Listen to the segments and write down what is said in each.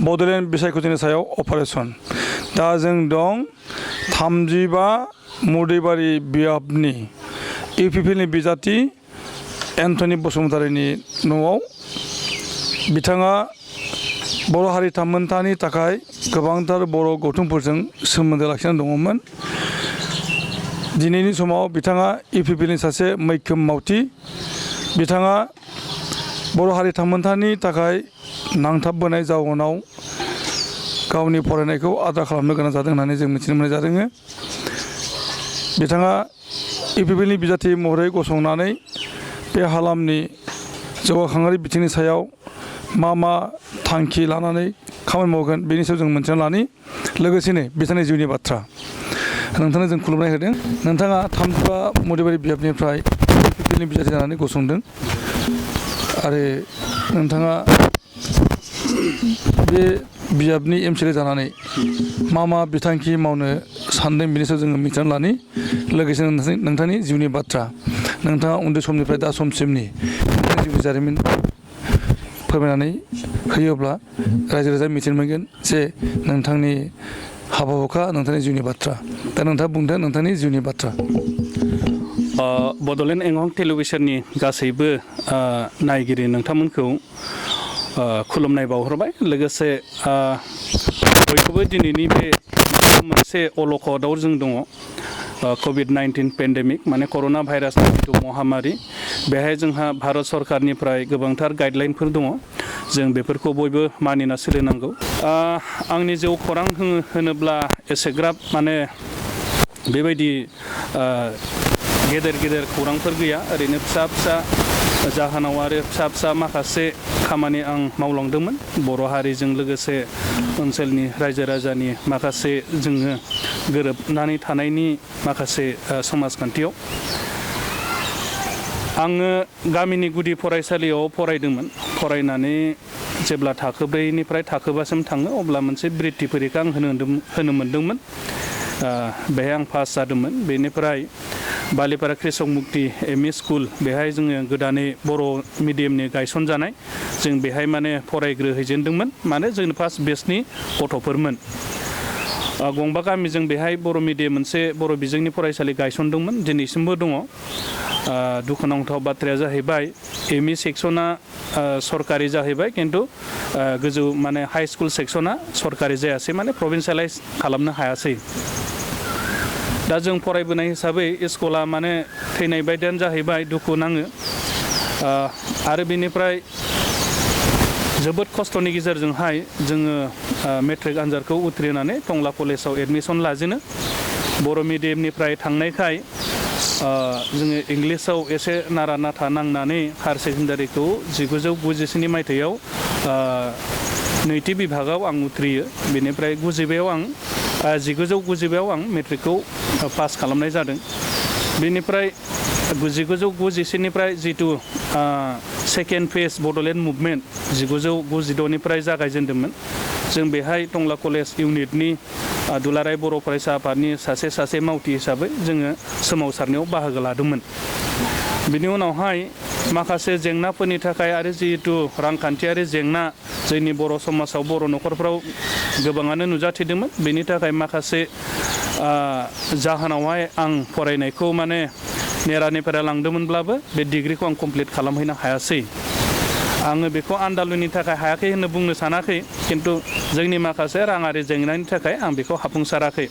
बड'लेण्ड बिसायख'थिनि सायाव अपारेशन दा जों दं 35 मुदैबारि बियाबनि इउपिपिएलनि बिजाथि एन्थनी बसुमतारीनि न'आव बिथाङा बर' हारि थामोनथानि थाखाय गोबांथार बर' गौथुमफोरजों सोमोन्दो लाखिनानै दङमोन। दिनैनि समाव बिथाङा इउपिपिएलनि सासे मैखोम मावथि। बिथाङा बर' हारि थामोनथानि थाखाय नांथाबबोनाय जाउनाव गावनि फरायनायखौ आद्रा खालामनो गोनां जादों होननानै जों मिथिनो मोननाय जादों। बिथाङा इउपिपिएलनि बिजाथि महरै गसंनानै बे हालामनि जौगाखांआरि बिथिंनि सायाव मा थांखि लानानै खामानि मावगोन बेनि सायाव जों मोनथिना लानि। लोगोसेनो बिथांनि जिउनि बाथ्रा नोंथांनो जों खुलुमनाय होदों। नोंथाङा 35 मुदैबारि बियाबनिफ्राय इउपिपिएलनि बिजाथि जानानै गसंदों आरो नोंथाङा बे बिजाबनि एमसिएलए जानानै मा बिथांखि मावनो सानदों बेनि सायाव जोङो मिथिनानै लानि। लोगोसे नोंथांनि जिउनि बाथ्रा नोंथाङा उन्दै समनिफ्राय दा समसिमनि जिउनि जारिमिन फोरमायनानै होयोब्ला रायजो राजा मिथिनो मोनगोन जे नोंथांनि हाबा हुखा नोंथांनि जिउनि बाथ्रा। दा नोंथाङा बुंदो नोंथांनि जिउनि बाथ्रा। बड'लेण्ड एंखं टेलिभिसननि गासैबो नायगिरि नोंथांमोनखौ खुलुमनाय बावहरबाय। लोगोसे बयखौबो दिनैनि बे मोनसे अलखदाव जों दङ कभिड-19 पेन्डेमिक माने कर'ना भाइरासनि जिथु महामारि। बेहाय जोंहा भारत सरकारनिफ्राय गोबांथार गाइडलाइनफोर दङ। जों बेफोरखौ बयबो मानिना सोलिनांगौ। आंनि जिउ खौरां होनोब्ला एसेग्राब माने बेबायदि गेदेर खौरांफोर गैया। ओरैनो फिसा जाहोनाव आरो फिसा माखासे खामानि आं मावलांदोंमोन बर' हारिजों लोगोसे ओनसोलनि रायजो राजानि माखासे जोङो गोरोबनानै थानायनि माखासे समाजखान्थियाव। आङो गामिनि गुदि फरायसालियाव फरायदोंमोन। फरायनानै जेब्ला थाखो 4निफ्राय थाखो 5सिम थाङो अब्ला मोनसे बृत्ति परिखा आं होनो मोनदोंमोन। बेहाय आं पास जादोंमोन। बेनिफ्राय बालिपारा कृषक मुक्ति एमइ स्कुल बेहाय जोङो गोदानै बर' मिडियामनि गायसनजानाय जों बेहाय माने फरायग्रोहैजेनदोंमोन। माने जोंनि फार्स्ट बेचनि गथ'फोरमोन। गंबा गामिजों बेहाय बर' मिडियाम मोनसे बर' बिजोंनि फरायसालि गायसनदोंमोन। दिनैसिमबो दङ। दुखुनांथाव बाथ्राया जाहैबाय एमइ सेक्सना सरकारि जाहैबाय खिन्थु गोजौ माने हाई स्कुल सेक्सना सरकारि जायासै माने प्रभिन्सियेलाइज खालामनो हायासै। दा जों फरायबोनाय हिसाबै स्कुला माने थैनाय बायदियानो जाहैबाय। दुखु नाङो। आरो बेनिफ्राय जोबोद खस्थ'नि गेजेरजोंहाय जोङो मेट्रिक आनजादखौ उथ्रिनानै टंला कलेजाव एडमिसन लाजेनो। बर' मिडियामनिफ्राय थांनायखाय जोङो इंलिसाव एसे नारा नाथा नांनानै हायार सेकेन्डारिखौ 1990 मायथाइयाव नैथि बिभागाव आं उथ्रियो। बेनिफ्राय 1990 आं मेट्रिकखौ पास खालामनाय जादों। बेनिफ्राय 1991निफ्राय जितु सेकेन्ड फेज बड'लेण्ड मुभमेन्ट 1996निफ्राय जागायजेनदोंमोन। जों बेहाय टंला कलेज इउनिटनि दुलाराय बर' फरायसा आफादनि सासे मावथि हिसाबै जोङो सोमावसारनायाव बाहागो लादोंमोन। बिनि उनावहाय माखासे जेंनाफोरनि थाखाय आरो जिहेतु रांखान्थियारि जेंना जोंनि बर' समाजाव बर' न'खरफ्राव गोबाङानो नुजाथिदोंमोन। बेनि थाखाय माखासे जाहोनावहाय आं फरायनायखौ माने नेरानिफोरा लांदोंमोनब्लाबो बे डिग्रिखौ आं कमप्लिट खालामहैनो हायासै। आङो बेखौ आन्दालननि थाखाय हायाखै होनना बुंनो सानाखै खिन्थु जोंनि माखासे राङारि जेंनानि थाखाय आं बेखौ हाफुंसाराखै।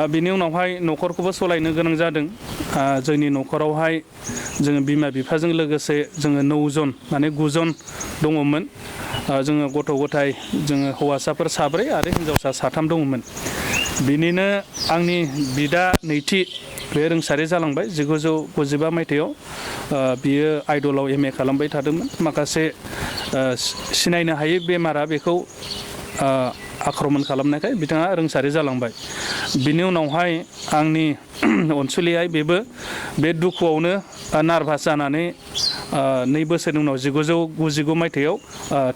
बिनि उनावहाय न'खरखौबो सलायनो गोनां जादों। जोंनि न'खरावहाय जोङो बिमा बिफाजों लोगोसे जोङो 9 जन माने 9 जन दङमोन। जोङो गथ' गथाय जोङो हौवासाफोर 7 आरो हिन्जावसा 3 दङमोन। बिनिनो आंनि बिदा नैथि बे रोंसारि जालांबाय 1995 मायथाइयाव। बियो आइडलाव एमए खालामबाय थादोंमोन। माखासे सिनायनो हायै बेमारा बेखौ आक्रमन खालामनायखाय बिथाङा रोंसारि जालांबाय। बिनि उनावहाय आंनि अनसुलियाय बेबो बे दुखुआवनो नार्भास जानानै 2 बोसोरनि उनाव 1999 मायथाइयाव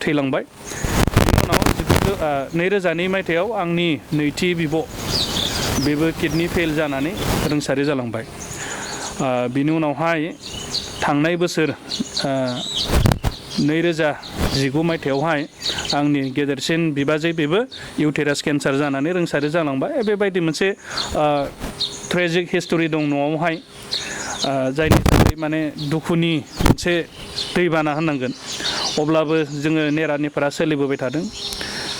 थैलांबाय। बिनि उनाव 2002 मायथाइयाव आंनि नैथि बिब' बेबो किडनि फेल जानानै रोंसारि जालांबाय। बिनि उनावहाय थांनाय बोसोर 2019 मायथाइयावहाय आंनि गेदेरसिन बिबाजै बेबो इउटेरास केन्सार जानानै रुंसारि जालांबाय बेबायदि मोनसे ट्रेजिक हिस्टरि दं न'आवहाय जायनि थाखाय माने दुखुनि मोनसे दैबाना होननांगोन अब्लाबो जोङो नेरानिफोरा सोलिबोबाय थादों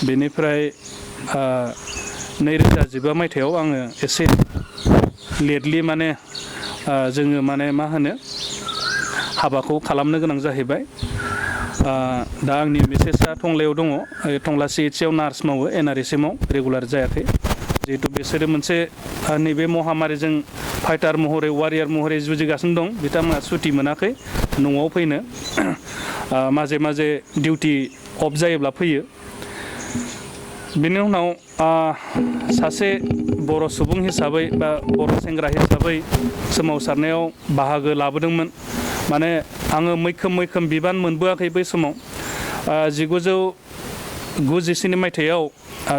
बेनिफ्राय 2015 मायथाइयाव आङो एसे लेटलि माने जोङो माने मा होनो हाबाखौ खालामनो गोनां जाहैबाय दा आंनि मिसेसआ टंलायाव दङ टंला CHCआव नार्स मावो NRSMआव रेगुलार जायाखै जिहेतु बिसोरो मोनसे नैबे महामारिजों फाइटार महरै वारियार महरै जुजिगासिनो दं बिथांमोना सुटि मोनाखै न'आव फैनो माजे माजे डिउटि अफ जायोब्ला फैयो बेनि उनाव सासे बर' सुबुं हिसाबै बा बर' सेंग्रा हिसाबै सोमावसारनायाव बाहागो लाबोदोंमोन माने आङो मैखोम बिबान मोनबोआखै बै समाव 1997 मायथाइयाव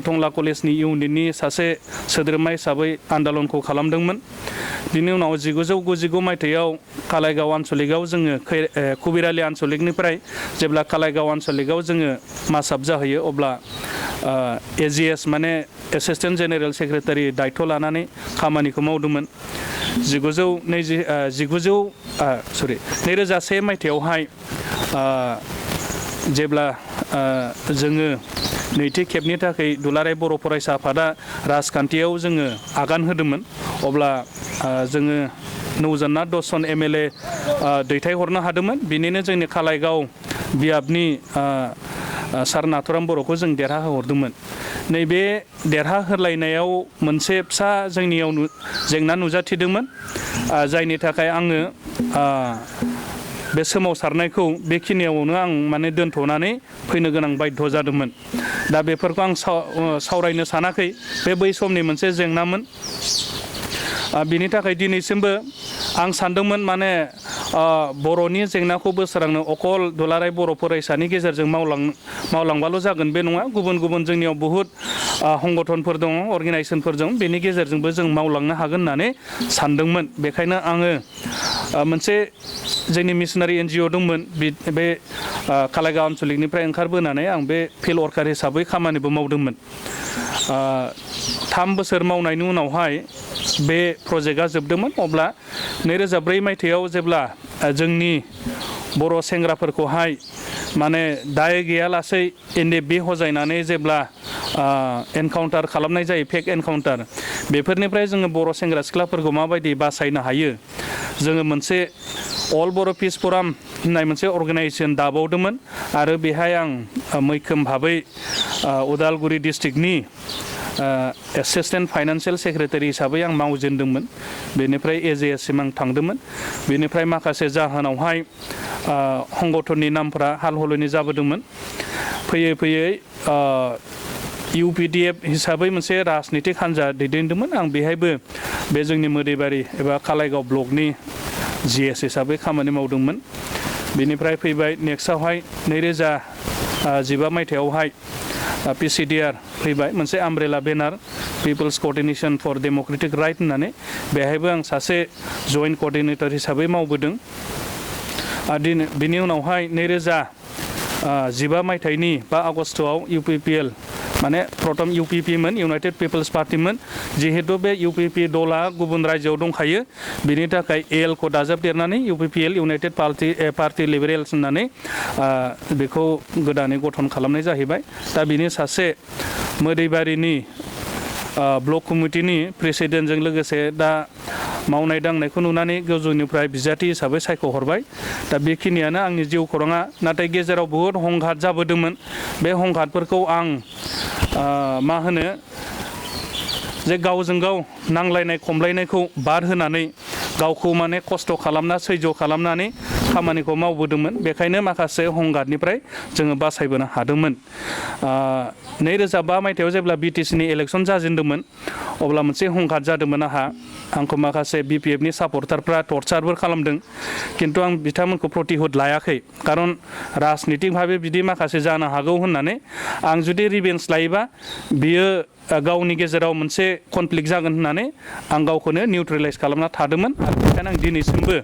टंला कलेजनि इउनिटनि सासे सोद्रोमा हिसाबै आन्दालनखौ खालामदोंमोन बिनि उनाव 1999 मायथाइयाव कालाइगाव आन्सलिकआव जोङो कुबिरालि आन्सलिकनिफ्राय जेब्ला कालाइगाव आन्सलिकआव जोङो मासाब जाहैयो अब्ला AGS माने एसिस्टेन्ट जेनेरेल सेक्रेटारि दायथ' लानानै खामानिखौ मावदोंमोन 2001 मायथाइयावहाय जेब्ला जोङो नैथि खेबनि थाखाय दुलाराय बर' फरायसा आफादा राजखान्थियाव जोङो आगान होदोंमोन अब्ला जोङो 9 ना 10 जन MLA दैथायहरनो हादोंमोन बिनिनो जोंनि कालाइगाव बियाबनि सार नाथुराम बर'खौ जों देरहाहोहरदोंमोन नैबे देरहाहोलायनायाव मोनसे फिसा जोंनियाव जेंना नुजाथिदोंमोन जायनि थाखाय आङो बे सोमावसारनायखौ बेखिनियावनो आं माने दोनथ'नानै फैनो गोनां बाध्य जादोंमोन दा बेफोरखौ आं सावरायनो सानाखै बै समनि मोनसे जेंनामोन बिनि थाखाय दिनैसिमबो आं सानदोंमोन माने बर'नि जेंनाखौ बोस्रांनो अकल दुलाराय बर' फरायसानि गेजेरजों मावलांबाल' जागोन बे नङा गुबुन जोंनियाव बहुद संगठनफोर दङ अर्गेनाइजेसनफोर दं बेनि गेजेरजोंबो जों मावलांनो हागोन होननानै सानदोंमोन बेखायनो आङो मोनसे जोंनि मिशनारि NGO दंमोन बे कालाइगाव आन्सलिकनिफ्राय ओंखारबोनानै आं बे फिल्ड वर्कार हिसाबै खामानिबो मावदोंमोन 3 बोसोर मावनायनि उनावहाय बे प्रजेक्टआ जोबदोंमोन अब्ला 2004 मायथाइयाव जेब्ला जोंनि बर' सेंग्राफोरखौहाय माने दाय गैयालासै NDFB हजायनानै जेब्ला एनकाउन्टार खालामनाय जायो फेक एनकाउन्टार बेफोरनिफ्राय जोङो बर' सेंग्रा सिख्लाफोरखौ माबायदि बासायनो हायो जोङो मोनसे अल बर' पिस फराम होननाय मोनसे अर्गेनाइजेसन दाबावदोंमोन आरो बेहाय आं मैखोम भाबै उदालगुरि डिस्ट्रिक्टनि एसिस्टेन्ट फाइनान्सियेल सेक्रेटारि हिसाबै आं मावजेनदोंमोन बेनिफ्राय AJS सिम आं थांदोंमोन बेनिफ्राय माखासे जाहोनावहाय संगठननि नामफोरा हाल हलनि जाबोदोंमोन फैयै UPDF हिसाबै मोनसे राजनितिक हान्जा दैदेनदोंमोन आं बेहायबो बे जोंनि मोदैबारि एबा कालाइगाव ब्लकनि GS हिसाबै खामानि मावदोंमोन बेनिफ्राय फैबाय नेक्स्टआवहाय 2015 मायथाइयावहाय PCDR फैबाय मोनसे umbrella banner people's coordination for democratic right होननानै बेहायबो आं सासे जइन्ट कअर्डिनेटर हिसाबै मावबोदों बिनि उनावहाय 2015 मायथाइनि 5 आगस्टआव UPPL माने प्रथम UPP मोन इउनाइटेड पिपल्स पार्टिमोन जिहेतु बे UPP दला गुबुन रायजोआव दंखायो बिनि थाखाय AL खौ दाजाबदेरनानै UPPL इउनाइटेड पार्टि लिबारेल्स होननानै बेखौ गोदानै गठन खालामनाय जाहैबाय दा बिनि सासे मोदैबारिनि ब्लक कमिटिनि प्रेसिडेन्टजों लोगोसे दा मावनाय दांनायखौ नुनानै गोजौनिफ्राय बिजाथि हिसाबै सायख'हरबाय दा बेखिनियानो आंनि जिउ खौराङा नाथाय गेजेराव बहुद हंघात जाबोदोंमोन बे हंघातफोरखौ आं मा होनो जे गावजों गाव नांलायनाय खमलायनायखौ बाद होनानै गावखौ माने खस्थ' खालामना सैज्य खालामनानै खामानिखौ मावबोदोंमोन बेखायनो माखासे हंघातनिफ्राय जोङो बासायबोनो हादोंमोन 2005 मायथाइयाव जेब्ला BTC नि इलेक्सन जाजेनदोंमोन अब्ला मोनसे हंघात जादोंमोन आंखौ माखासे BPF नि सापर्टारफ्रा टर्चारबो खालामदों किन्तु आं बिथांमोनखौ प्रतिहत लायाखै खारन राजनितिक भाबै बिदि माखासे जानो हागौ होननानै आं जुदि रिभेन्स लायोबा बियो गावनि गेजेराव मोनसे कनफ्लिक्ट जागोन होननानै आं गावखौनो निउट्रेलाइज खालामना थादोंमोन आरो बेखायनो आं दिनैसिमबो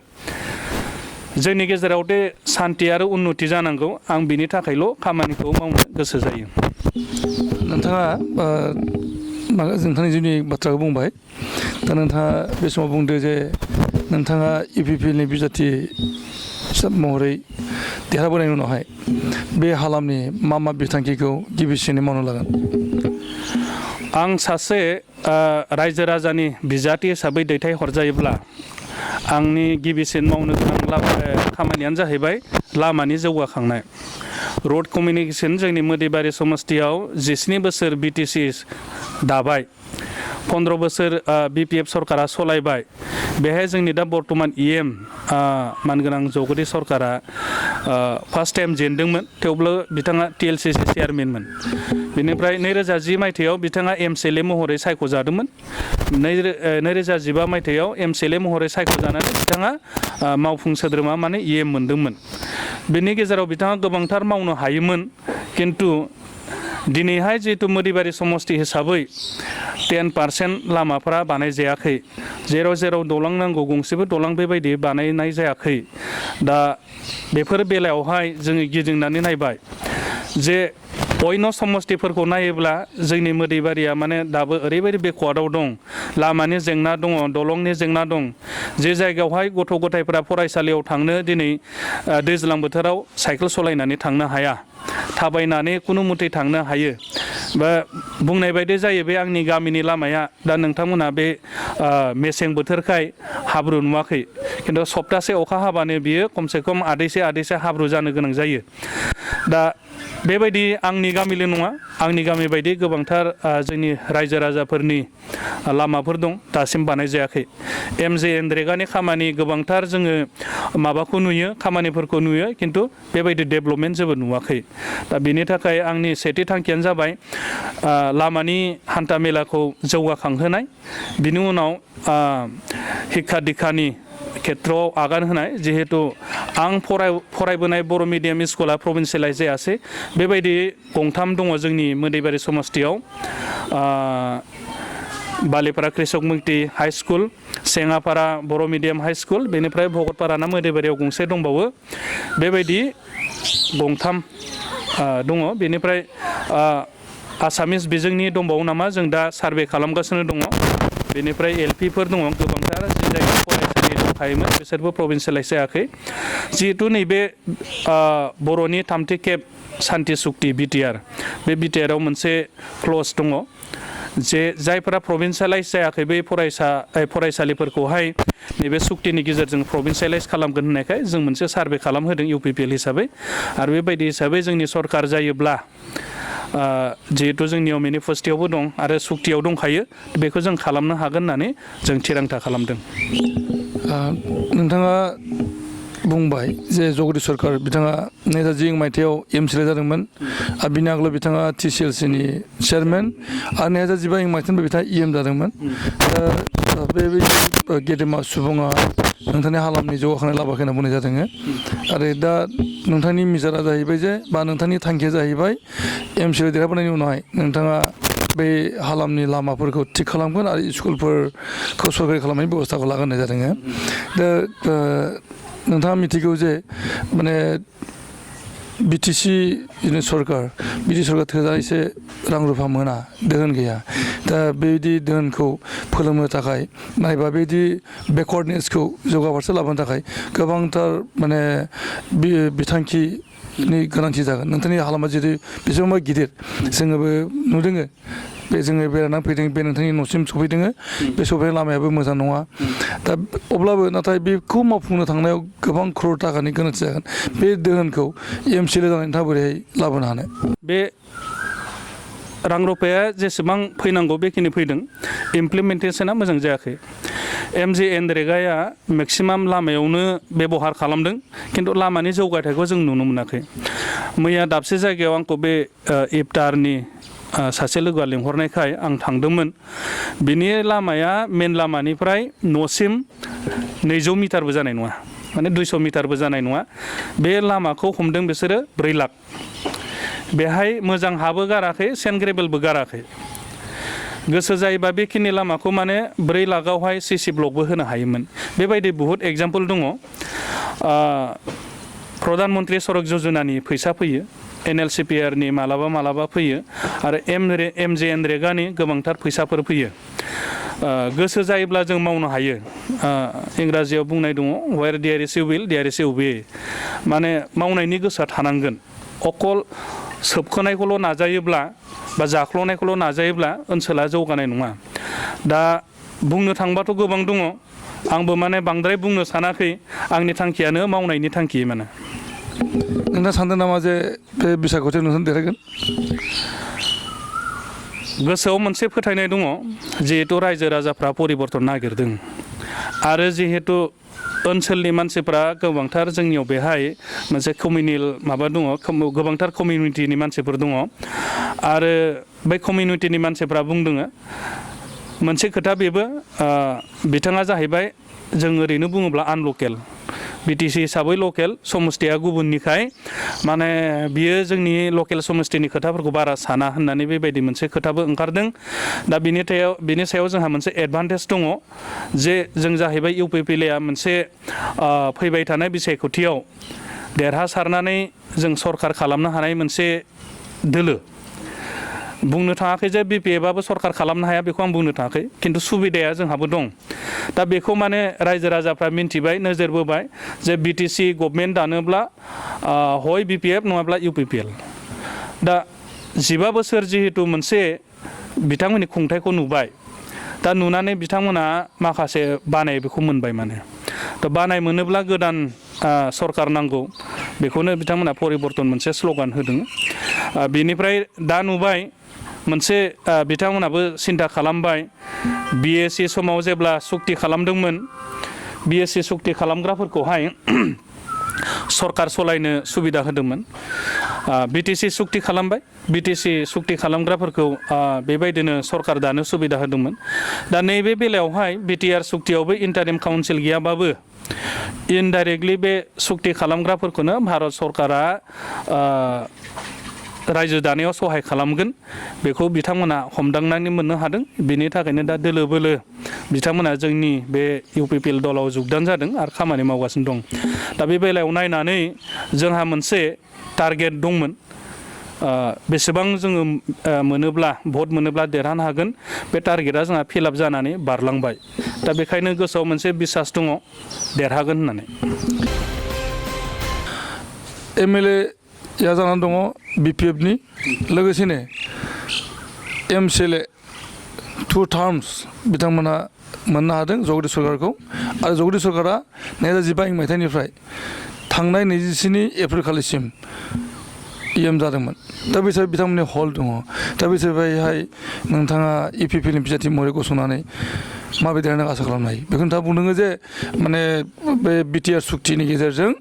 जोंनि गेजेराव दे सान्थि आरो उन्नति जानांगौ आं बिनि थाखायल' खामानिखौ मावनो गोसो जायो। नोंथाङा नोंथांनि जिउनि बाथ्राखौ बुंबाय दा नोंथाङा बे समाव बुंदो जे नोंथाङा इउपिपिएलनि बिजाथि महरै देरहाबोनायनि उनावहाय बे हालामनि मा बिथांखिखौ गिबिसिनै मावनो लागोन? आं सासे रायजो राजानि बिजाथि हिसाबै दैथायहरजायोब्ला आंनि गिबिसिन मावनो गोनां खामानियानो जाहैबाय लामानि जौगाखांनाय। रड कमिउनिकेसन जोंनि मोदैबारि समस्तियाव 19 बोसोर बिटिसि दाबाय, 15 बोसोर बिपिएफ सरकारा सलायबाय। बेहाय जोंनि दा बर्तमान इएम मानगोनां जगदि सरकारा फार्स्ट टाइम जेनदोंमोन, थेवब्लो बिथाङा टिएलसिसि चेयारमेनमोन। बेनिफ्राय 2010 मायथाइयाव बिथाङा एमसिएलए महरै सायख'जादोंमोन। 2015 मायथाइयाव एमसिएलए महरै सायख'जानानै बिथाङा मावफुं सोद्रोमा माने इएम मोनदोंमोन। बेनि गेजेराव बिथाङा गोबांथार मावनो हायोमोन, किन्तु दिनैहाय जिहेतु मोदैबारि समस्ति हिसाबै 10% लामाफोरा बानायजायाखै, जेराव जेराव दलां नांगौ गंसेबो दलां बेबायदि बानायनाय जायाखै। दा बेफोर बेलायावहाय जोङो गिदिंनानै नायबाय जे अन्य समस्तिफोरखौ नायोब्ला जोंनि मोदैबारिया माने दाबो ओरैबायदि बेकवार्डआव दं, लामानि जेंना दङ, दलंनि जेंना दं। जे जायगायावहाय गथ' गथायफोरा फरायसालियाव थांनो दिनै दैज्लां बोथोराव साइकेल सलायनानै थांनो हाया, थाबायनानै कुनु मथे थांनो हायो। बा बुंनाय बायदि जायो बे आंनि गामिनि लामाया दा नोंथांमोना बे मेसें बोथोरखाय हाब्रु नुवाखै, किन्तु सप्तासे अखा हाबानो बियो खमसे खम आदैसे हाब्रु जानो गोनां जायो। दा बेबायदि आंनि गामिल' नङा, आंनि गामि बायदि गोबांथार जोंनि रायजो राजाफोरनि लामाफोर दं, दासिम बानाय जायाखै। एनरेगानि खामानि गोबांथार जोङो माबाखौ नुयो, खामानिफोरखौ नुयो, किन्तु बेबायदि डेभेलपमेन्ट जेबो नुवाखै। दा बेनि थाखाय आंनि सेथि थांखियानो जाबाय लामानि हान्था मेलाखौ जौगाखांहोनाय, बिनि उनाव हिक्खा दिक्खानि खेथ्रआव आगान होनाय। जिहेतु आं फरायबोनाय बर' मिडियाम स्कुला प्रभिन्सियेलाइज जायासै, बेबायदि गंथाम दङ जोंनि मोदैबारि समस्तियाव, बालिपारा कृषक मुक्ति हाई स्कुल, सेङापारा बर' मिडियाम हाई स्कुल, बेनिफ्राय भगतपाराना मोदैबारियाव गंसे दंबावो। बेबायदि गंथाम दङ। बेनिफ्राय आसामिस बिजोंनि दंबावो नामा, जों दा सार्भे खालामगासिनो दङ। बेनिफ्राय एलपिफोर दङ गोबांथार, जि जायगायाव फरायसालि दंखायोमोन बिसोरबो प्रभिन्सियेलाइज जायाखै। जिहेतु नैबे बर'नि थामथि खेब सान्ति सुक्ति बिटिआर, बे बिटिआराव मोनसे क्लज दङ जे जायफोरा प्रभिन्सियेलाइज जायाखै बै फरायसालिफोरखौहाय नैबे सुक्तिनि गेजेरजों प्रभिन्सियेलाइज खालामगोन होननायखाय जों मोनसे सार्भे खालामहोदों इउपिपिएल हिसाबै। आरो बेबायदि हिसाबै जोंनि सरकार जायोब्ला जिहेतु जोंनियाव मेनिफेस्ट'आवबो दं आरो सुक्तियाव दंखायो, बेखौ जों खालामनो हागोन होननानै जों थिरांथा खालामदों। नोंथाङा बुंबाय जे जगदीश सरकार बिथाङा 2010 मायथाइयाव एमसिएलए जादोंमोन आरो बिनि आगोलाव बिथाङा टिसिएलसिनि चेयारमेन आरो 2015 मायथाइनिफ्राय बिथाङा इएम जादोंमोन। दा बेबायदि गेदेमा सुबुङा नोंथांनि हालामनि जौगाखांनाय लाबोयाखै होनना बुंनाय जादों। आरो दा नोंथांनि मिजारा जाहैबाय जे बा नोंथांनि थांखिया जाहैबाय एमसिएलए देरहाबोनायनि उनावहाय नोंथाङा बे हालामनि लामाफोरखौ थिग खालामगोन आरो स्कुलफोरखौ सरकारि खालामनायनि बेब'स्थाखौ लागोन होननाय जादों। दा नोंथाङा मिथिगौ जे माने बिटिसि सरकार थोजासे रां रुफा मोना, दोहोन गैया। दा बेबायदि दोहोनखौ फोलोमनो थाखाय नायबा बेबायदि बेकवार्डनेसखौ जौगाफारसे लाबोनो थाखाय गोबांथार माने बिथांखिनि गोनांथि जागोन। नोंथांनि हालामा जुदि बेसेबांबा गिदिर, जोङोबो नुदों, बे जोङो बेरायनानै फैदों, बे नोंथांनि न'सिम सफैदों, बे सफैनाय लामायाबो मोजां नङा। दा अब्लाबो नाथाय बेखौ मावफुंनो थांनायाव गोबां क्रर थाखानि गोनांथि जागोन। बे दोहोनखौ एमसिएलए जानानै नोंथाङा बोरैहाय लाबोनो हानो? बे रां रुफाया जेसेबां फैनांगौ बेखिनि फैदों, इमप्लिमेन्टेसना मोजां जायाखै। एनरेगाया मेक्सिमाम लामायावनो बेबहार खालामदों, किन्तु लामानि जौगाथायखौ जों नुनो मोनाखै। मैया दाबसे जायगायाव आंखौ बे इफ्तारनि सासे लोगोआ लिंहरनायखाय आं थांदोंमोन। बिनि लामाया मेन लामानिफ्राय न'सिम 200 मिटारबो जानाय नङा, माने 200 मिटारबो जानाय नङा। बे लामाखौ हमदों बिसोरो 4 लाख। बेहाय मोजां हाबो गाराखै, सेन्ड ग्रेभेलबो गाराखै। गोसो जायोबा बेखिनि लामाखौ माने 4 लाखआवहाय सिसि ब्लकबो होनो हायोमोन। बेबायदि बुहुत एग्जाम्पल दङ। प्रधान मन्त्रि सरक योजनानि फैसा फैयो NLCPRनि मालाबा फैयो आरो MJNरेगानि गोबांथार फैसाफोर फैयो गोसो जायोब्ला जों मावनो हायो इंराजियाव बुंनाय दङ where there is a will there is a way माने मावनायनि गोसोआ थानांगोन अकल सोबखोनायखौल' नाजायोब्ला बा जाख्ल'नायखौल' नाजायोब्ला ओनसोला जौगानाय नङा दा बुंनो थांबाथ' गोबां दङ आंबो माने बांद्राय बुंनो सानाखै आंनि थांखियानो मावनायनि थांखि माने नोंथाङा सानदों नामा जे बे बिसायख'थियाव नोंथाङा देरहागोन गोसोआव मोनसे फोथायनाय दङ जिहेतु रायजो राजाफ्रा परिबर्तन नागिरदों आरो जिहेतु ओनसोलनि मानसिफ्रा गोबांथार जोंनियाव बेहाय मोनसे कमिउनेल माबा दङ गोबांथार कमिउनिटिनि मानसिफोर दङ आरो बै कमिउनिटिनि मानसिफ्रा बुंदों मोनसे खोथा बेबो बिथाङा जाहैबाय जों ओरैनो बुङोब्ला आनलकेल BTC हिसाबै लकेल समस्थिया गुबुननिखाय माने बियो जोंनि लकेल समस्थिनि खोथाफोरखौ बारा साना होननानै बेबायदि मोनसे खोथाबो ओंखारदों दा बिनि सायाव जोंहा मोनसे एडभान्टेज दङ जे जों जाहैबाय UPPLA मोनसे फैबाय थानाय बिसायख'थियाव देरहासारनानै जों सरखार खालामनो हानाय मोनसे दोलो बुंनो थाङाखै जे BPFआबो सरखार खालामनो हाया बेखौ आं बुंनो थाङाखै खिन्थु सुबिदाया जोंहाबो दं दा बेखौ माने रायजो राजाफ्रा मिन्थिबाय नोजोर बोबाय जे BTC गभर्नमेन्ट दानोब्ला हय BPF नङाब्ला UPPL दा 15 बोसोर जिहेतु मोनसे बिथांमोननि खुंथायखौ नुबाय दा नुनानै बिथांमोना माखासे बानाय बेखौ मोनबाय माने दा बानाय मोनोब्ला गोदान सरखार नांगौ बेखौनो बिथांमोना परिबर्तन मोनसे स्ल'गान होदों बेनिफ्राय दा नुबाय मोनसे बिथांमोनाबो सिन्था खालामबाय BSc समाव जेब्ला सुक्ति खालामदोंमोन BSc सुक्ति खालामग्राफोरखौहाय सरखार सलायनो सुबिदा होदोंमोन BTC सुक्ति खालामबाय BTC सुक्ति खालामग्राफोरखौ बेबायदिनो सरखार दानो सुबिदा होदोंमोन दा नैबे बेलायावहाय BTR सुक्तियावबो इन्टारिम काउन्सिल गैयाबाबो इनडाइरेक्टलि बे सुक्ति खालामग्राफोरखौनो भारत सरकारा रायजो दानायाव सहाय खालामगोन बेखौ बिथांमोना हमदांनानै मोननो हादों बेनि थाखायनो दा दोलो बोलो बिथांमोना जोंनि बे UPPL दलाव जुगदान जादों आरो खामानि मावगासिनो दं दा बे बेलायाव नायनानै जोंहा मोनसे टारगेट दंमोन बेसेबां जोङो मोनोब्ला भट मोनोब्ला देरहानो हागोन बे टारगेटआ जोंहा फिलआप जानानै बारलांबाय दा बेखायनो गोसोआव मोनसे बिसास दङ देरहागोन होननानै MLA या जानानै दङ BPFनि लोगोसेनो MCLA 2 टार्म्स बिथांमोना मोननो हादों जगदीश सरकारखौ आरो जगदीश सरकारा 2015 मायथाइनिफ्राय थांनाय 27 एप्रिल खालिसिम EM जादोंमोन दा बिसोर बिथांमोननि हल दङ दा बिसोर बेहाय नोंथाङा EPPनि बिजाथि महरै गसंनानै माबायदि देरहानो आसा खालामनो हायो बेखौ नोंथाङा बुंदों जे माने बे BTR सुक्तिनि गेजेरजों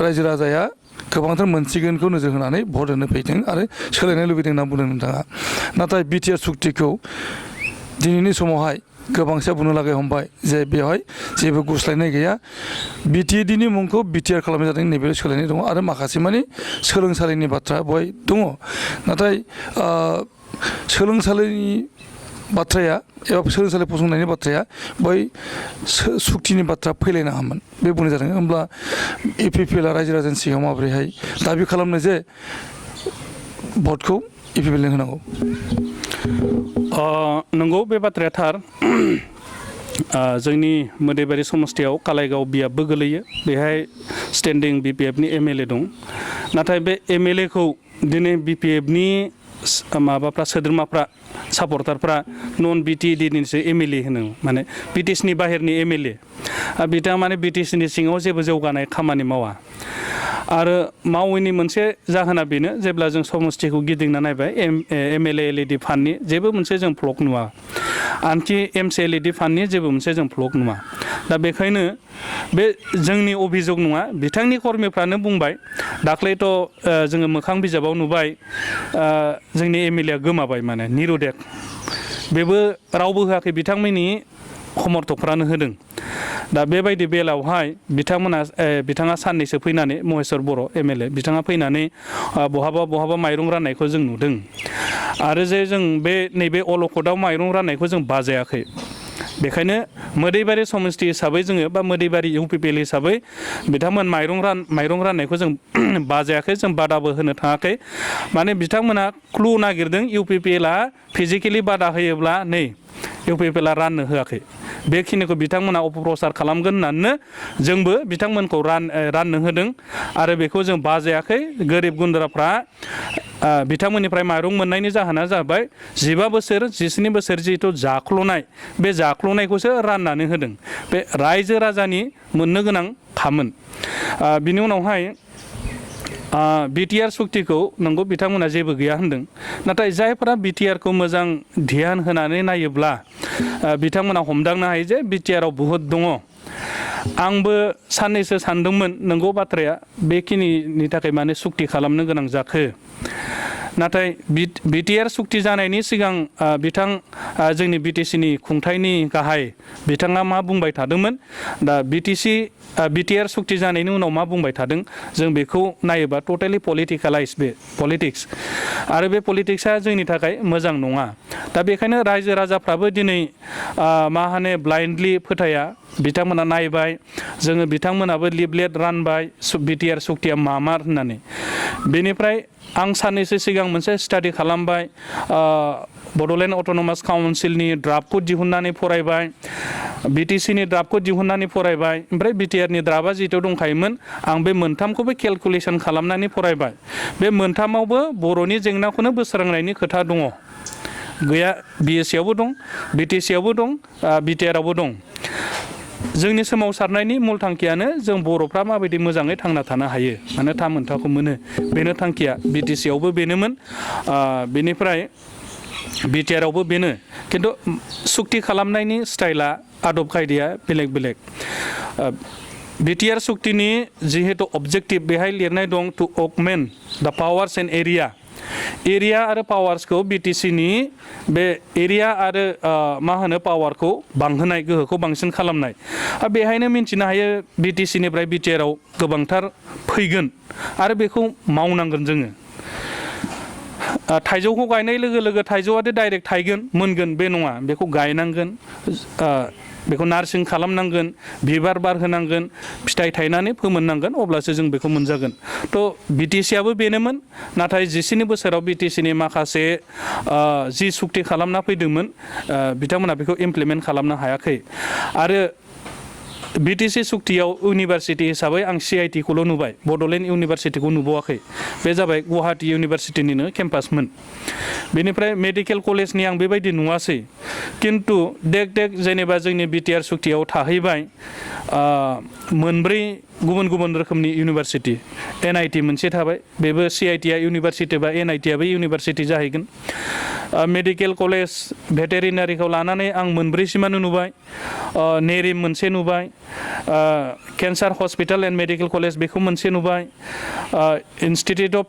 रायजो राजाया गोबांथार मोनसिगोनखौ नोजोर होनानै भट होनो फैदों आरो सोलायनाय लुबैदों होनना बुंदों नोंथाङा नाथाय BTR सुक्तिखौ दिनैनि समावहाय गोबांसिया बुंनो लागै हमबाय जे बेवहाय जेबो गुस्लायनाय गैया BTEDनि मुंखौ BTR खालामनाय जादों नैबे सोलायनाय दङ आरो माखासे माने सोलोंसालिनि बाथ्रा बेवहाय दङ नाथाय सोलोंसालिनि बाथ्राया एबा सोलोंसालि फसंनायनि बाथ्राया बै सुक्तिनि बाथ्रा फैलायनाङामोन बे बुंनाय जादों होमब्ला EPPLआ रायजो राजानि सिगाङाव माबोरैहाय दाबि खालामनो जे भटखौ EPPLनो होनांगौ नंगौ बे बाथ्राया थार जोंनि मोदैबारि समस्थियाव कालाइगाव बियाबबो गोलैयो बेहाय स्टेन्डिं BPFनि MLA दं नाथाय बे MLAखौ दिनै BPFनि माबाफ्रा सोद्रोमाफ्रा सापर्टारफ्रा नन BTEDनिसो MLA होनो माने BTCनि बाहेरनि MLA बिथाङा माने BTCनि सिङाव जेबो जौगानाय खामानि मावा आरो मावैनि मोनसे जाहोना बेनो जेब्ला जों समस्थिखौ गिदिंना नायबाय MLA LED फान्डनि जेबो मोनसे जों फ्लक नुवा आनखि MCLED फान्डनि जेबो मोनसे जों फ्लक नुवा दा बेखायनो बे जोंनि अभियोग नङा बिथांनि कर्मिफ्रानो बुंबाय दाख्लैथ' जोङो मोखां बिजाबाव नुबाय जोंनि MLA गोमाबाय माने निरुदेक बेबो रावबो होआखै बिथांमोननि समर्थकफ्रानो होदों दा बेबायदि बेलायावहाय बिथाङा साननैसो फैनानै महेश्वर बर' MLA बिथाङा फैनानै बहाबा माइरं राननायखौ जों नुदों आरो जे जों बे नैबे अलखदाव माइरं राननायखौ जों बाजायाखै बेखायनो मोदैबारि समस्ति हिसाबै जोङो बा मोदैबारि इउपिपिएल हिसाबै बिथांमोन माइरं राननायखौ जों बाजायाखै, जों बादाबो होनो थाङाखै। माने बिथांमोना क्लु नागिरदों इउपिपिएलआ फिजिकेलि बादा होयोब्ला नै इउपिपिएलआ राननो होआखै, बेखिनिखौ बिथांमोना अपप्रचार खालामगोन होननानैनो जोंबो बिथांमोनखौ राननो होदों आरो बेखौ जों बाजायाखै। गोरिब गुन्द्राफ्रा बिथांमोननिफ्राय माइरं मोननायनि जाहोना जाबाय 15 बोसोर 19 बोसोर जिहेथु जाख्ल'नाय, बे जाख्ल'नायखौसो राननानै होदों। बे रायजो राजानि मोननो गोनां खामोन। बिनि उनावहाय बिटिआर सुक्तिखौ नंगौ बिथांमोना जेबो गैया होनदों, नाथाय जायफोरा बिटिआरखौ मोजां ध्यान होनानै नायोब्ला बिथांमोना हमदांनो हायो जे बिटिआराव बुहुद दङ। आंबो साननैसो सानदोंमोन नंगौ बाथ्राया बेखिनिनि थाखाय माने सुक्ति खालामनो गोनां जाखो। नाथाय बिटिआर सुक्ति जानायनि सिगां जोंनि बिटिसिनि खुंथायनि गाहाय बिथाङा मा बुंबाय थादोंमोन, दा बिटिआर सुक्ति जानायनि उनाव मा बुंबाय थादों, जों बेखौ नायोबा टटेलि पलिटिकेलाइज बे पलिटिक्स, आरो बे पलिटिक्सआ जोंनि थाखाय मोजां नङा। दा बेखायनो रायजो राजाफ्राबो दिनै मा होनो ब्लाइन्डलि फोथाया, बिथांमोना नायबाय, जोङो बिथांमोनाबो लिफलेट रानबाय बिटिआर सुक्तिया मामार होननानै। बेनिफ्राय आं साननैसो सिगां मोनसे स्टाडि खालामबाय, बड'लेण्ड अट'नमास काउन्सिलनि ड्राफ्टखौ दिहुननानै फरायबाय, बिटिसिनि ड्राफ्टखौ दिहुननानै फरायबाय, ओमफ्राय बिटिआरनि ड्राफ्टआ जिहेतु दंखायोमोन आं बे मोनथामखौबो केलकुलेसन खालामनानै फरायबाय। बे मोनथामावबो बर'नि जेंनाखौनो बोस्रांनायनि खोथा दङ, गैया बिएससियावबो दं, बिटिसियावबो दं, बिटिआरावबो दं। जोंनि सोमावसारनायनि मुल थांखियानो जों बर'फ्रा माबायदि मोजाङै थांना थानो हायो, माने थामोनथाखौ मोनो, बेनो थांखिया। बिटिसियावबो बेनोमोन, बेनिफ्राय बिटिआरावबो बेनो, खिन्थु सुक्ति खालामनायनि स्टाइला आदब खायदाया बेलेग बेलेग। बिटिआर सुक्तिनि जिहेतु अबजेक्टिभ बेहाय लिरनाय दं टु अगमेन्ट द पावार्स एन्ड एरिया आरो पावार्सखौ बिटिसिनि बे एरिया आरो मा होनो पावारखौ बांहोनाय, गोहोखौ बांसिन खालामनाय। बेहायनो मिन्थिनो हायो बिटिसिनिफ्राय बिटिआराव गोबांथार फैगोन आरो बेखौ मावनांगोन जोङो। थाइजौखौ गायनाय लोगो लोगो थाइजौआदि डाइरेक्ट थायगोन मोनगोन बे नङा, बेखौ गायनांगोन, बेखौ नार्सिं खालामनांगोन, बिबार बारहोनांगोन, फिथाइ थायनानै फोमोननांगोन, अब्लासो जों बेखौ मोनजागोन। थ' बिटिसियाबो बेनोमोन, नाथाय 19 बोसोराव बिटिसिनि माखासे जि सुक्ति खालामना फैदोंमोन बिथांमोना बेखौ इमप्लिमेन्ट खालामनो हायाखै। आरो बिटिसि सुक्तियाव इउनिभारसिटि हिसाबै आं CIT खौल' नुबाय, बड'लेण्ड इउनिभारसिटिखौ नुबावाखै। बे जाबाय गुवाहाटि इउनिभारसिटिनिनो केम्पासमोन। बेनिफ्राय मेडिकेल कलेजनि आं बेबायदि नुवासै, खिन्थु देक जेनेबा जोंनि बिटिआर सुक्तियाव थाहैबाय 4 गुबुन गुबुन रोखोमनि इउनिभारसिटि, NIT मोनसे थाबाय, बेबो CIT इउनिभारसिटि बा NIT इउनिभारसिटि जाहैगोन। मेडिकेल कलेज भेटेरिनारिखौ लानानै आं 4सिमानो नुबाय, नेरिम मोनसे नुबाय, cancer hospital and medical college बेखौ मोनसे नुबाय, institute of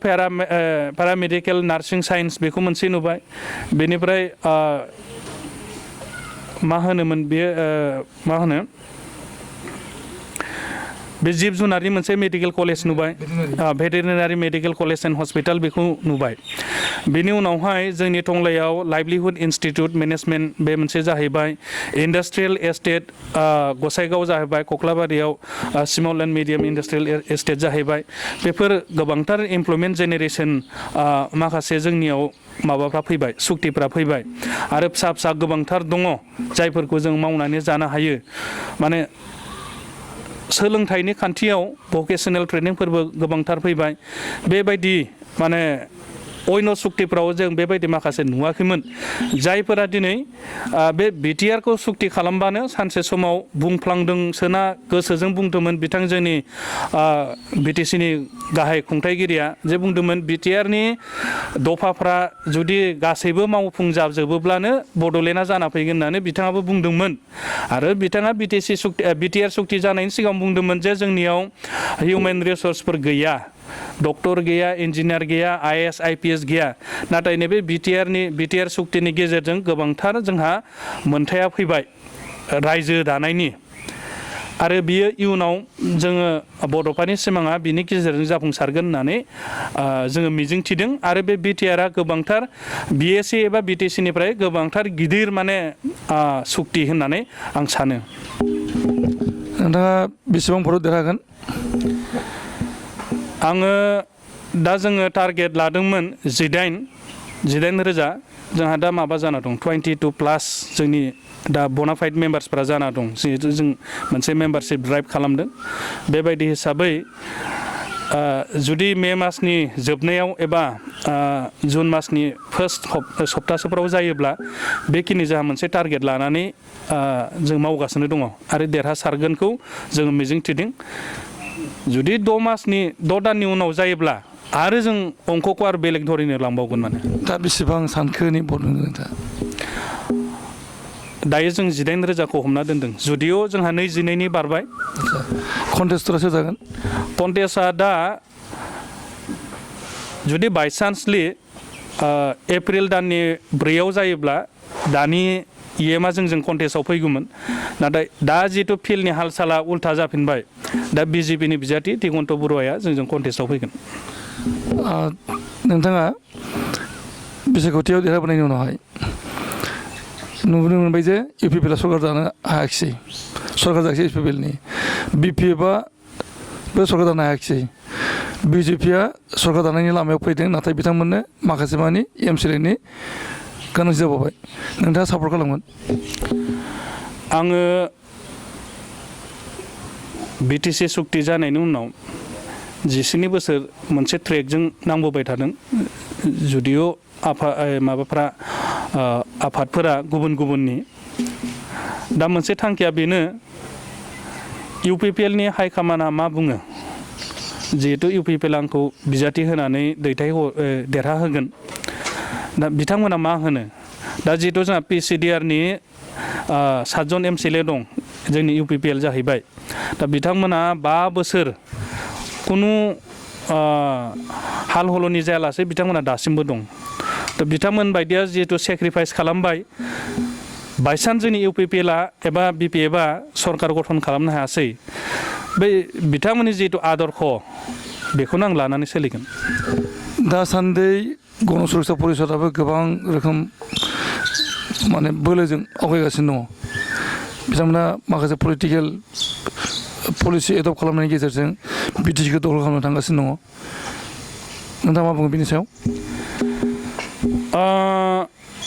paramedical nursing science बेखौ मोनसे नुबाय। बेनिफ्राय मा होनोमोन बेयो, मा होनो बे जिब जुनारनि मोनसे मेडिकेल कलेज नुबाय, veterinary medical college and hospital बेखौ नुबाय। बेनि उनावहाय जोंनि टंलायाव लाइभलिहुड इन्सटिटिउट मेनेजमेन्ट बे मोनसे जाहैबाय, इन्डास्ट्रियेल एस्टेट गसाइगाव जाहैबाय, कक्लाबारियाव small and medium industrial estate जाहैबाय। बेफोर गोबांथार इमप्लयमेन्ट जेनेरेसन माखासे जोंनियाव माबाफ्रा फैबाय, सुक्तिफ्रा फैबाय, आरो फिसा फिसा गोबांथार दङ जायफोरखौ जों मावनानै जानो हायो। माने सोलोंथाइनि खान्थियाव भकेसनेल ट्रेनिंफोरबो गोबांथार फैबाय। बेबायदि माने अन्य सुक्तिफ्राव जों बेबायदि माखासे नुवाखैमोन, जायफोरा दिनै बे बिटिआरखौ सुक्ति खालामबानो सानसे समाव बुंफ्लांदोंसोना गोसोजों बुंदोंमोन बिथांजोनि बिटिसिनि गाहाय खुंथायगिरिया जे बुंदोंमोन बिटिआरनि दफाफ्रा जुदि गासैबो मावफुंजाजोबोब्लानो बड'लेण्डआ जाना फैगोन होननानै बिथाङाबो बुंदोंमोन। आरो बिथाङा बिटिआर सुक्ति जानायनि सिगां बुंदोंमोन जे जोंनियाव हिउमेन रिसर्सफोर गैया, डक्टर गैया, इन्जिनियार गैया, IAS IPS गैया। नाथाय नैबे बिटिआर सुक्तिनि गेजेरजों गोबांथार जोंहा मोनथाया फैबाय रायजो दानायनि। आरो बियो इयुनाव जोङो बड'फानि सिमाङा बिनि गेजेरजों जाफुंसारगोन होननानै जोङो मिजिंथिदों आरो बे बिटिआरआ गोबांथार बिएसि एबा बिटिसिनिफ्राय गोबांथार गिदिर माने सुक्ति होननानै आं सानो। नोंथाङा बेसेबां भटआव देरहागोन? आङो दा जोङो टारगेट लादोंमोन 18 रोजा, जोंहा दा माबा जाना दं 22+ जोंनि दा बनाफाइड मेम्बार्सफ्रा जाना दं, जिहेतु जों मोनसे मेम्बारशिप ड्राइभ खालामदों। बेबायदि हिसाबै जुदि मे मासनि जोबनायाव एबा जुन मासनि फार्स्ट सप्तासेफ्राव जायोब्ला बेखिनि जोंहा मोनसे टारगेट लानानै जों मावगासिनो दङ आरो देरहासारगोनखौ जोङो मिजिंथिदों। जुदि 6 दाननि उनाव जायोब्ला आरो जों अंकखौ आरो बेलेग धरैनो लांबावगोन माने। दा बेसेबां सानखोनि भट मोनगोन नोंथाङा? दायो जों 18 रोजाखौ हमना दोनदों, जुदिअ जोंहा 22नि बारबाय। कन्टेस्टरा सोर जागोन? कन्टेस्टआ दा जुदि बायसान्सलि एप्रिल दाननि 4आव जायोब्ला दानि इएमआ जोंजों कन्टेस्टआव फैगौमोन, नाथाय दा जिहेतु फिल्डनि हाल साला उल्था जाफिनबाय, दा बिजेपिनि बिजाथि दिगन्त बरुवाया जोंजों कन्टेस्टआव फैगोन। नोंथाङा बिसायख'थियाव देरहाबोनायनि उनावहाय नुनो मोनबाय जे इउपिपिएलआ सरकार दानो हायाखिसै, सरकार जायाखिसै इउपिपिएलनि, बिपिएफआबो सरकार दानो हायाखिसै, बिजेपिआ सरकार दानायनि लामायाव फैदों, नाथाय बिथांमोननो माखासे मानि एमसिएलएनि गोनांथि जाबावबाय। नोंथाङा सापर्ट खालामगोन? आङो बिटिसि सुक्ति जानायनि उनाव 19 बोसोर मोनसे ट्रेकजों नांबोबाय थादों, जुदिअ माबाफ्रा आफादफोरा गुबुन गुबुननि। दा मोनसे थांखिया बेनो, इउपिपिएलनि हाइकामान्डआ मा बुङो, जिहेतु इउपिपिएल आंखौ बिजाथि होनानै देरहाहोगोन, दा बिथांमोना मा होनो। दा जिहेतु जोंहा पिसिडिआरनि 7 जन एमसिएलए दं, जोंनि इउपिपिएल जाहैबाय। दा बिथांमोना 5 बोसोर खुनु हाल हलनि जायालासे बिथांमोना दासिमबो दं। दा बिथांमोन बायदिया जिहेतु सेक्रिफाइस खालामबाय, बायसान्स जोंनि इउपिपिएलआ एबा बिपिएफआ सरकार गठन खालामनो हायासै, बै बिथांमोननि जिहेतु आदर्श बेखौनो आं लानानै सोलिगोन। दासान्दि गण सुरक्षा परिषदाबो गोबां रोखोम माने बोलोजों आवगायगासिनो दङ। बिथांमोना माखासे पलिटिकेल पलिसि एडप्ट खालामनायनि गेजेरजों बिटिसिखौ दखल खालामनो थांगासिनो दङ। नोंथाङा मा बुङो बिनि सायाव?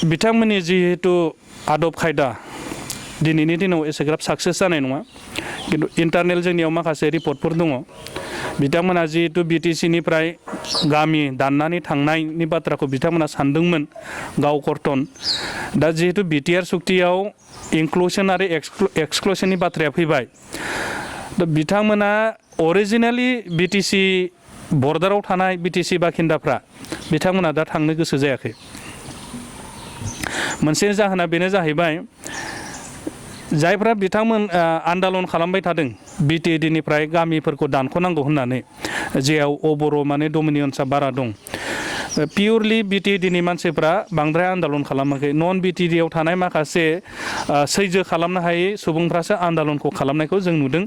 बिथांमोननि जिहेतु आदब खायदा दिनैनि दिनाव एसेग्राब साक्सेस जानाय नङा, खिन्थु इन्टारनेल जोंनियाव माखासे रिपर्टफोर दङ। बिथांमोना जिहेतु बिटिसिनिफ्राय गामि दाननानै थांनायनि बाथ्राखौ बिथांमोना सानदोंमोन गाव कर्तन। दा जिहेतु बिटिआर सुक्तियाव इनक्लुसन आरो एक्सक्लुसननि बाथ्राया फैबाय, दा बिथांमोना अरिजिनेलि बिटिसि बर्डाराव थानाय बिटिसि बाखिन्दाफ्रा बिथांमोना दा थांनो गोसो जायाखै। मोनसे जाहोना बेनो जाहैबाय, जायफ्रा बिथांमोन आन्दालन खालामबाय थादों बिटिएडिनिफ्राय गामिफोरखौ दानख'नांगौ होननानै, जेयाव अबर' माने डमिनियन्सआ बारा दं, पियरलि बिटिएडिनि मानसिफ्रा बांद्राय आन्दालन खालामाखै। नन बिटिएडिआव थानाय माखासे सैज्य खालामनो हायै सुबुंफ्रासो आन्दालनखौ खालामनायखौ जों नुदों।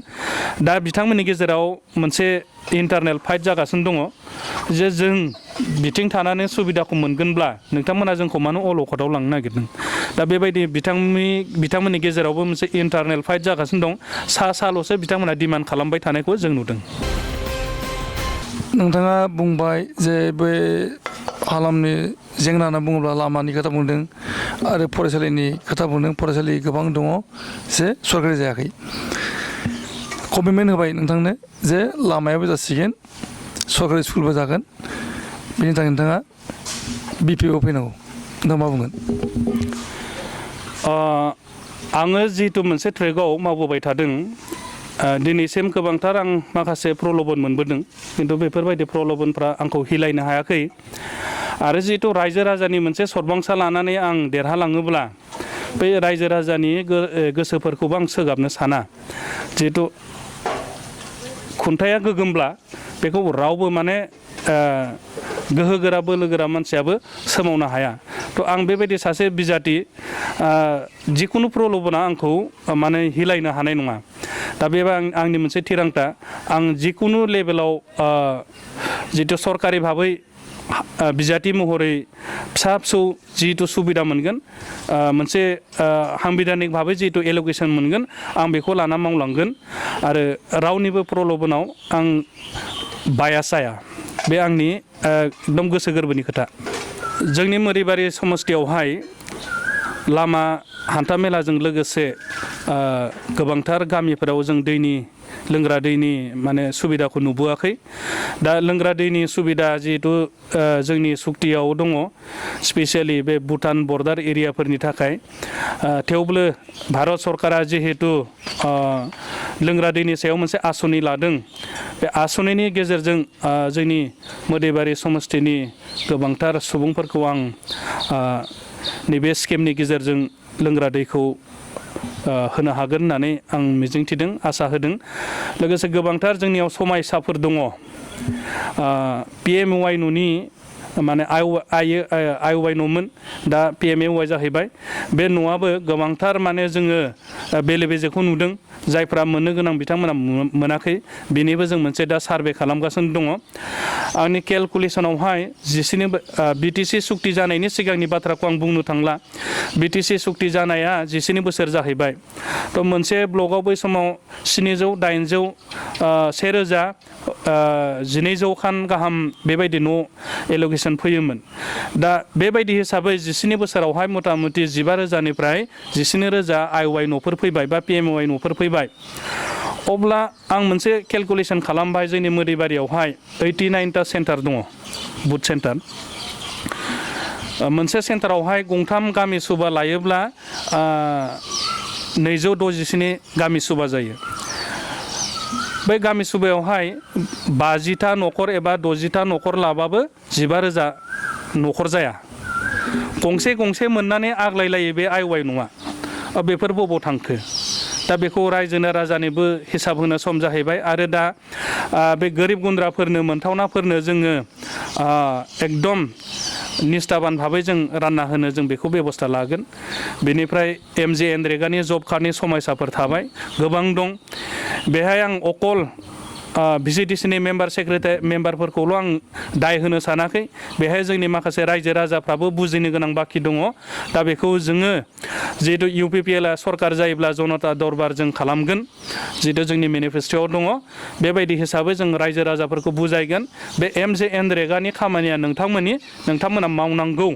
दा बिथांमोननि गेजेराव मोनसे इन्टारनेल फाइट जागासिनो दङ, जे जों बिथिं थानानै सुबिदाखौ मोनगोनब्ला नोंथांमोना जोंखौ मानो अलखदाव लांनो नागिरदों। दा बेबायदि बिथांमोननि गेजेरावबो मोनसे इन्टारनेल फाइट जागासिनो दं। साल'सो बिथांमोना डिमान्ड खालामबाय थानायखौ जों नुदों। नोंथाङा बुंबाय जे बे हालामनि जेंना होनना बुङोब्ला लामानि खोथा बुंदों आरो फरायसालिनि खोथा बुंदों। फरायसालि गोबां दङ जे सरकारि जायाखै। कमिटमेन्ट होबाय नोंथांनो जे लामायाबो जासिगोन, सरकारि स्कुलबो जागोन, बेनि थाखाय नोंथाङा बिपिएफआव फैनांगौ। नोंथाङा मा बुंगोन? आङो जिहेतु मोनसे ट्रेकआव मावबोबाय थादों, दिनैसिम गोबांथार आं माखासे प्रलबन मोनबोदों, खिन्थु बेफोरबायदि प्रलबनफ्रा आंखौ हिलायनो हायाखै। आरो जिहेतु रायजो राजानि मोनसे सरबांसा लानानै आं देरहालाङोब्ला बै रायजो राजानि गोसोफोरखौबो आं सोगाबनो साना। जिहेतु खुंथाया गोगोमब्ला बेखौ रावबो माने गोहोगोरा बोलोगोरा मानसियाबो सोमावनो हाया। थ' आं बेबायदि सासे बिजाथि जिखुनु प्रल'भना आंखौ माने हिलायनो हानाय नङा। दा बेबा आंनि मोनसे थिरांथा आं जिखुनु लेभेलाव जितु सरकारि भाबै बिजाथि महरै फिसा फिसौ जिहेतु सुबिदा मोनगोन मोनसे सामबिधानिक भाबै जिहेतु एल'केसन मोनगोन आं बेखौ लाना मावलांगोन आरो रावनिबो प्रल'भनाव आं बायास जाया। बे आंनि एकदम गोसो गोरबोनि खोथा। जोंनि मोरिबारि समस्थियावहाय लामा हान्था मेलाजों लोगोसे गोबांथार गामिफोराव जों लोंग्रा दैनि माने सुबिदाखौ नुबोआखै। दा लोंग्रा दैनि सुबिदा जिहेतु जोंनि सुक्तियाव दङ स्पेसियेलि बे भुटान बर्डार एरियाफोरनि थाखाय थेवबो भारत सरकारा जिहेतु लोंग्रा दैनि सायाव मोनसे आसनि लादों बे आसनिनि गेजेरजों जोंनि मोदैबारि समस्थिनि गोबांथार सुबुंफोरखौ आं नैबे स्किमनि गेजेरजों लोंग्रा दैखौ होनो हागोन होननानै आं मिजिंथिदों आसा होदों। लोगोसे गोबांथार जोंनियाव समायसाफोर दङ PMOY न'नि माने IOY न'मोन दा PMAY जाहैबाय। बे न'आबो गोबांथार माने जोङो बेले बेजेखौ नुदों जायफ्रा मोननो गोनां बिथांमोना मोनाखै बेनिबो जों मोनसे दा सार्भे खालामगासिनो दङ। आंनि केलकुलेसनावहाय BTC सुक्ति जानायनि सिगांनि बाथ्राखौ आं बुंनो थांला। BTC सुक्ति जानाया 19 बोसोर जाहैबाय। थ' मोनसे ब्लकआव बै समाव 700 800 1000 1200 खान गाहाम बेबायदि न' एल'केसन फैयोमोन। दा बेबायदि हिसाबै 19 बोसोरावहाय मथा मथि 15,000निफ्राय 19,000 IOY न'फोर फैबाय बा PMOY न'फोर फैबाय। अब्ला आं मोनसे केलकुलेसन खालामबाय जोंनि मोदैबारियावहाय 89टा सेन्टार दङ बुथ सेन्टार। मोनसे सेन्टारावहाय गंथाम गामि सुबा लायोब्ला 267 गामि सुबा जायो। बै गामि सुबायावहाय 50टा न'खर एबा 60टा न'खर लाबाबो 15,000 न'खर जाया। गंसे गंसे मोननानै आग्लायलायो बे IOY नङा। बेफोर बबाव थांखो? दा बेखौ रायजोनो राजानिबो हिसाब होनो सम जाहैबाय आरो दा बे गोरिब गुन्द्राफोरनो मोनथावनाफोरनो जोङो एकदम निस्थाबान भाबै जों रानना होनो जों बेखौ बेबस्था लागोन। बेनिफ्राय MGNरेगानि जब कार्डनि समायसाफोर थाबाय गोबां दं। बेहाय आं अकल VCDCनि मेम्बारफोरखौल' आं दाय होनो सानाखै। बेहाय जोंनि माखासे रायजो राजाफ्राबो बुजिनो गोनां बाखि दङ। दा बेखौ जोङो जिहेतु UPPLआ सरकार जायोब्ला जनता दरबार जों खालामगोन जिहेतु जोंनि मेनिफेस्ट'आव दङ। बेबायदि हिसाबै जों रायजो राजाफोरखौ बुजायगोन बे MGNरेगानि खामानिया नोंथांमोना मावनांगौ।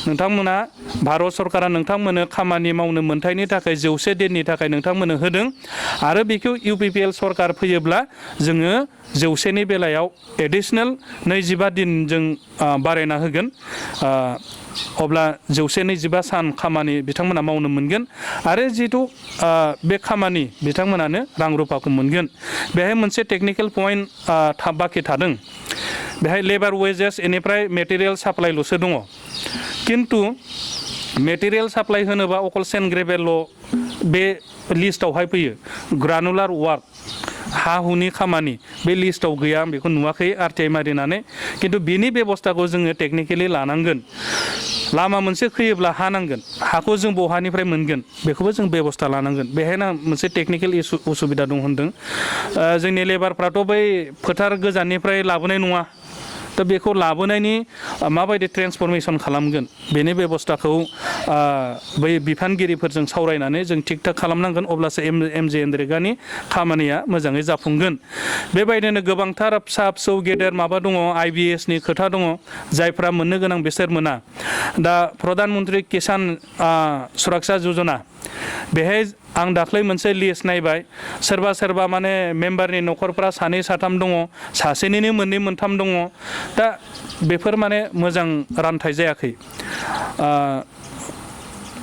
नोंथांमोना भारत सरकारा नोंथांमोननो खामानि मावनो मोन्थायनि थाखाय 100 दिननि थाखाय नोंथांमोननो होदों आरो बेखौ UPPL सरकार फैयोब्ला जोङो 100नि बेलायाव एडिशनेल 25 दिन जों बारायना होगोन। अब्ला 125 सान खामानि बिथांमोना मावनो मोनगोन आरो जिहेतु बे खामानि बिथांमोनानो रां रुफाखौ मोनगोन। बेहाय मोनसे टेक्निकेल पइन्ट बाखि थादों। बेहाय लेबार वेजेस इनिफ्राय मेटेरियेल साप्लाइल'सो दङ। किन्तु मेटेरियेल साप्लाइ होनोबा अकल सेन्ड ग्रेभेलल' बे लिस्टआवहाय फैयो। ग्रानुलार वार्क हा हुनि खामानि बे लिस्टआव गैया आं बेखौ नुवाखै RTI मारिनानै। किन्तु बिनि बेबस्थाखौ जोङो टेकनिकेलि लानांगोन। लामा मोनसे खोयोब्ला हा नांगोन। हाखौ जों बहानिफ्राय मोनगोन बेखौबो जों बेबस्था लानांगोन। बेहायनो मोनसे टेकनिकेल उसुबिदा दं होनदों। जोंनि लेबारफ्राथ' बै फोथार गोजाननिफ्राय लाबोनाय नङा। दा बेखौ लाबोनायनि माबायदि ट्रेन्सफरमेसन खालामगोन बेनि बेबस्थाखौ बै बिफानगिरिफोरजों सावरायनानै जों थिग थाक खालामनांगोन। अब्लासो MGNरेगानि खामानिया मोजाङै जाफुंगोन। बेबायदिनो गोबांथार फिसा फिसौ गेदेर माबा दङ IBSनि खोथा दङ जायफ्रा मोननो गोनां बिसोर मोना। दा प्रधान मन्त्रि किसान सुरक्षा योजना बेहाय आं दाख्लै मोनसे लिस्ट नायबाय सोरबा माने मेम्बारनि न'खरफ्रा 2 3 दङ सासेनिनो 2 3 दङ। दा बेफोर माने मोजां रानथाय जायाखै।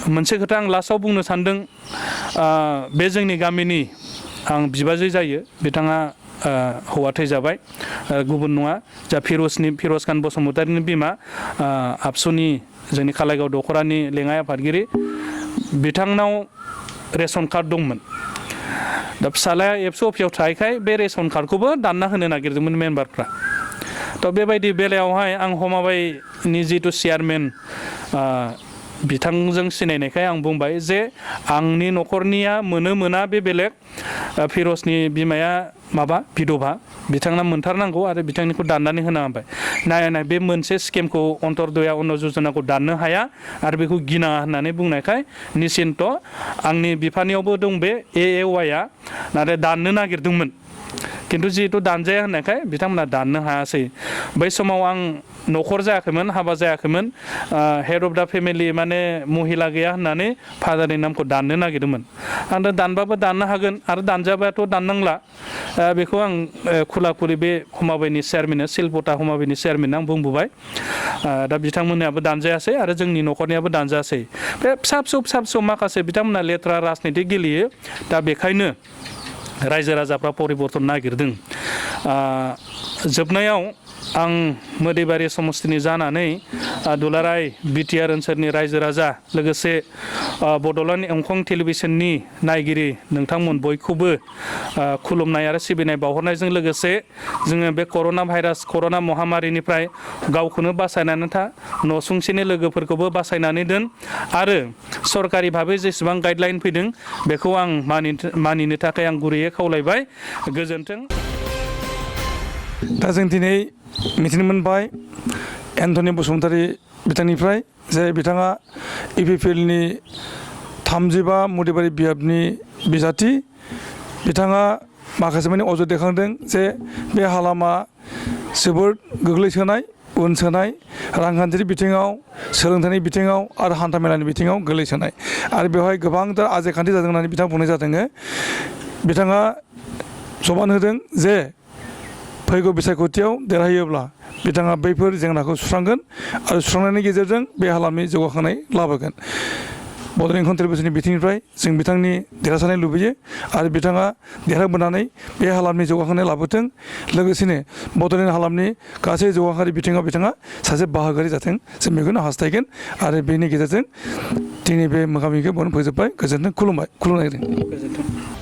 मोनसे खोथा आं लास्टआव बुंनो सानदों। बे जोंनि गामिनि आं बिबाजै जायो बिथाङा हौवा थैजाबाय गुबुन नङा जा फिर'ज खान बसुमतारीनि बिमा आबसुनि जोंनि खालायगाव दख'रानि लेङाइ आफादगिरि बिथांनाव रेशन कार्ड दंमोन। दा फिसालाया एबसु अफिसाव थाहैखाय बे रेशन कार्डखौबो दानना होनो नागिरदोंमोन मेम्बारफ्रा थ' बेबायदि बेलायावहाय आं हमाबाइनि जिथु चेयारमेन बिथांजों सिनायनायखाय आं बुंबाय जे आंनि न'खरनिया मोनो मोना बे बेलेग फिर'जनि बिमाया माबा बिधबा बिथांना मोनथारनांगौ आरो बिथांनिखौ दाननानै होना होबाय नाय बे मोनसे स्किमखौ अन्त्योदया अन्न योजनाखौ दाननो हाया आरो बेखौ गिनाङा होननानै बुंनायखाय निसिन्त आंनि बिफानियावबो दं बे AAY नाथाय दाननो नागिरदोंमोन खिन्थु जिहेतु दानजाया होननायखाय बिथांमोना दाननो हायासै बै समाव आं न'खर जायाखैमोन हाबा जायाखैमोन हेड अफ दा फेमिलि माने महिला गैया होननानै फादारनि नामखौ दाननो नागिरदोंमोन आं दा दानबाबो दाननो हागोन आरो दानजाबाथ' दाननांला बेखौ आं खुला खुलि बे हमाबाइनि चेयारमेन सिलपता हमाबाइनि चेयारमेन आं बुंबोबाय दा बिथांमोननियाबो दानजायासै आरो जोंनि न'खरनियाबो दानजायासै बे फिसा फिसौ माखासे बिथांमोना लेथ्रा राजनिति गेलेयो दा बेखायनो रायजो राजाफ्रा परिबर्तन नागिरदों जोबनायाव आं मोदैबारि समस्तिनि जानानै दुलाराय बिटिआर ओनसोलनि रायजो राजा लोगोसे बड'लेण्ड एंखं टेलिभिजननि नायगिरि नोंथांमोन बयखौबो खुलुमनाय आरो सिबिनाय बावहरनायजों लोगोसे जोङो बे कर'ना महामारिनिफ्राय गावखौनो बासायनानै था न'सुंसेनि लोगोफोरखौबो बासायनानै दोन आरो सरकारि भाबै जेसेबां गाइडलाइन फैदों बेखौ आं मानिनो थाखाय आं गुरैयै खावलायबाय गोजोन्थों। दा जों दिनै मिथिनो मोनबाय एन्थनी बसुमतारी बिथांनिफ्राय जे बिथाङा EPPLनि 35 मोदैबारि बियाबनि बिजाथि बिथाङा माखासे माने अजद दैखांदों जे बे हालामा जोबोद गोग्लैसोनाय उनसोनाय रांखान्थियारि बिथिङाव सोलोंथाइनि बिथिङाव आरो हान्थामेलानि बिथिङाव गोग्लैसोनाय आरो बेवहाय गोबांथार आजेखान्थि जादों होननानै बिथाङा बुंनाय जादों बिथाङा जबान होदों जे फैगौ बिसायख'थियाव देरहायोब्ला बिथाङा बैफोर जेंनाखौ सुस्रांगोन आरो सुस्रांनायनि गेजेरजों बे हालामनि जौगाखांनाय लाबोगोन बड'लेण्ड एंखं टेलिभिजननि बिथिंनिफ्राय जों बिथांनि देरहासारनाय लुबैयो आरो बिथाङा देरहाबोनानै बे हालामनि जौगाखांनाय लाबोथों लोगोसेनो बड'लेण्ड हालामनि गासै जौगाखांनाय बिथिङाव बिथाङा सासे बाहागोआरि जाथों जों बेखौनो हास्थायगोन आरो बेनि गेजेरजों दिनै बे मोगा मोगिखौ फोजोबबाय गोजोन्थों खुलुमनाय जादों।